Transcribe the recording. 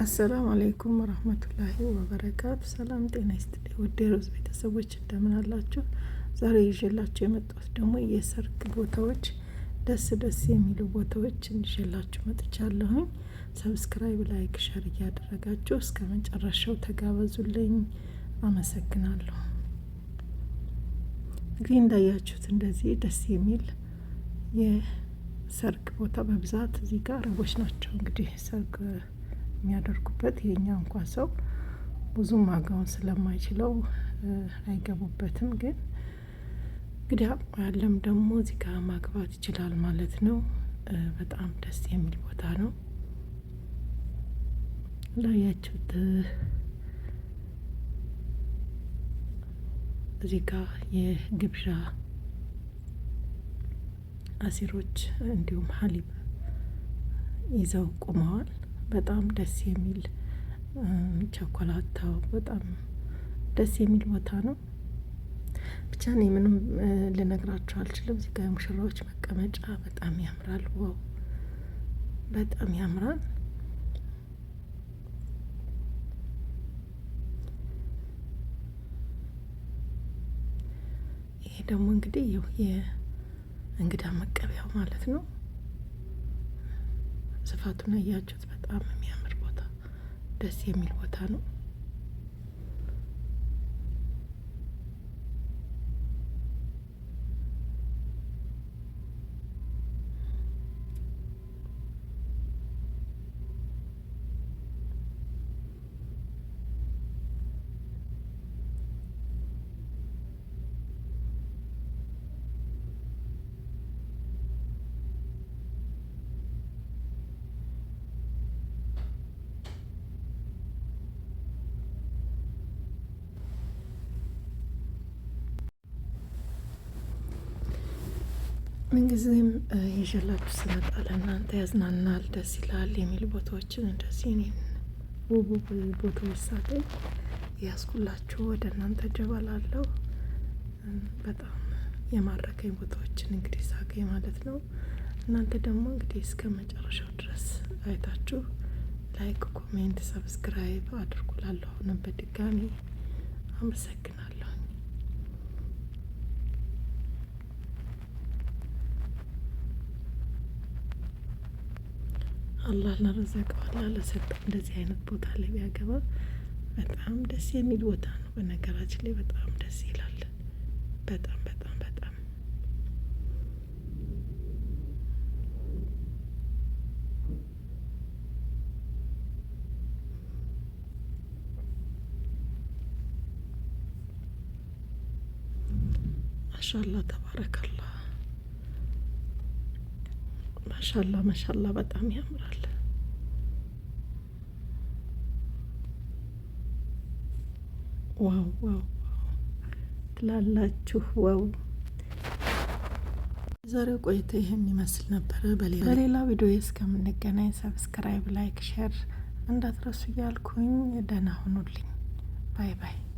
السلام عليكم ورحمة الله وبركاته። ሰላም ጤና ይስጥልኝ ውድ የሮዝ ቤተሰቦች እንደምን አላችሁ? ዛሬ ይዤላችሁ የመጣሁት ደግሞ የሰርግ ቦታዎች ደስ ደስ የሚሉ ቦታዎች ይዤላችሁ መጥቻለሁኝ። subscribe፣ like፣ share እያደረጋችሁ እስከ መጨረሻው ተጋበዙልኝ። አመሰግናለሁ። እንግዲህ እንዳያችሁት እንደዚህ ደስ የሚል የሰርግ ቦታ በብዛት እዚህ ጋር አረቦች ናቸው እንግዲህ ሰርግ የሚያደርጉበት። የኛ እንኳ ሰው ብዙም ዋጋውን ስለማይችለው አይገቡበትም። ግን እንግዲህ አቅሙ ያለም ደግሞ እዚህ ጋር ማግባት ይችላል ማለት ነው። በጣም ደስ የሚል ቦታ ነው። ላያችሁት እዚህ ጋር የግብዣ አሲሮች እንዲሁም ሀሊብ ይዘው ቆመዋል። በጣም ደስ የሚል ቸኮላታው በጣም ደስ የሚል ቦታ ነው። ብቻ እኔ ምንም ልነግራችሁ አልችልም። እዚህ ጋር የሙሽራዎች መቀመጫ በጣም ያምራል። wow በጣም ያምራል። ይሄ ደግሞ እንግዲህ ይኸው የእንግዳ መቀበያው ማለት ነው። ስፋቱን አያችሁት? በጣም የሚያምር ቦታ፣ ደስ የሚል ቦታ ነው። ምንጊዜም ይዤላችሁ ስመጣ ለእናንተ ያዝናናል፣ ደስ ይላል የሚል ቦታዎችን እንደዚህ እኔን ውብ ውብ ቦታዎች ሳገኝ ያስኩላችሁ ወደ እናንተ ጀባላለሁ። በጣም የማረከኝ ቦታዎችን እንግዲህ ሳገኝ ማለት ነው። እናንተ ደግሞ እንግዲህ እስከ መጨረሻው ድረስ አይታችሁ like፣ comment፣ subscribe አድርጉላለሁ። አሁንም በድጋሚ አመሰግናለሁ። አላህ ለረዘቀው አላህ ለሰጠው እንደዚህ አይነት ቦታ ላይ ቢያገባ በጣም ደስ የሚል ቦታ ነው። በነገራችን ላይ በጣም ደስ ይላል። በጣም በጣም በጣም ማሻላ ተባረከላ። ማሻላ ማሻላ በጣም ያምራል። wow wow ትላላችሁ። wow ዛሬው ቆይታ ይህን ይመስል ነበረ። በሌላ ቪዲዮ እስከምንገናኝ subscribe፣ like፣ share እንዳትረሱ እያልኩኝ ደህና ሁኑልኝ። bye bye።